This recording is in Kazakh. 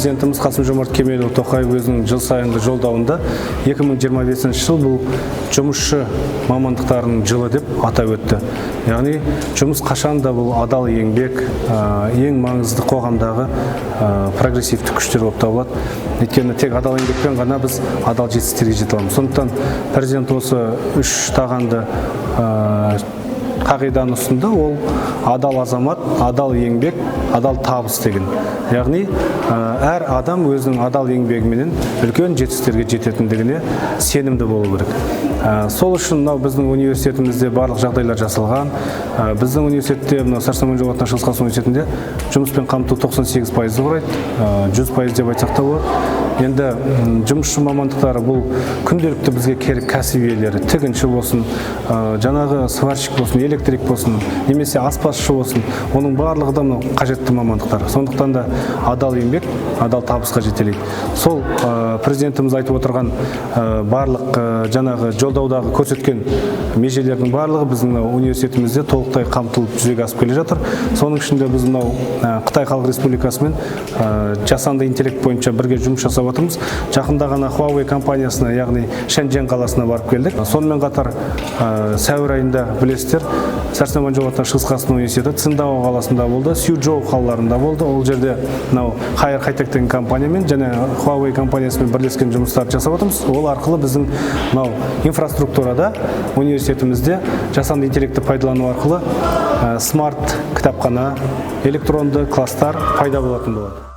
Президентіміз Қасым Жомарт Кемелұлы Тоқаев өзінің жыл сайынғы жолдауында 2025 жыл бұл жұмысшы мамандықтарының жылы деп атап өтті. Яғни жұмыс қашан да бұл адал еңбек, ең маңызды қоғамдағы прогрессивті күштер болып табылады. Өйткені тек адал еңбекпен ғана біз адал жетістіктерге жете аламыз. Сондықтан президент осы үш тағанды қағиданы ұсынды. Ол адал азамат, адал еңбек, адал табыс деген. Яғни әр адам өзінің адал еңбегіменен үлкен жетістіктерге жететіндігіне сенімді болу керек. Сол үшін мынау біздің университетімізде барлық жағдайлар жасалған. Біздің университетте, мынау Сәрсен Аманжолов атындағы Шығыс Қазақстан университетінде жұмыспен қамту 98%-ды құрайды, 100% деп айтсақ та болады. Енді жұмысшы мамандықтары бұл күнделікті бізге керек кәсіп иелері: тігінші болсын, жаңағы сварщик болсын, электрик болсын немесе аспазшы болсын, оның барлығы да мынау қажетті мамандықтар. Сондықтан да адал еңбек адал табысқа жетелейді. Сол президентіміз айтып отырған барлық жаңағы жолдаудағы көрсеткен межелердің барлығы біздің мынау университетімізде толықтай қамтылып, жүзеге асып келе жатыр. Соның ішінде біз мынау Қытай Халық Республикасымен жасанды интеллект бойынша бірге жұмыс жасап жатырмыз. Жақында ғана Huawei компаниясына, яғни Шэньчжэнь қаласына барып келдік. Сонымен қатар сәуір айында, білесіздер, Сәрсен Аманжолов атындағы Шығыс Қазақстан университеті Циндао қаласында болды, Сючжоу қалаларында болды. Ол жерде мынау Хайер Хайтек деген компаниямен және Huawei компаниясымен бірлескен жұмыстарды жасап жатырмыз. Ол арқылы біздің мынау инфраструктурада, университетімізде жасанды интеллектті пайдалану арқылы смарт кітапхана, электронды класстар пайда болатын болады.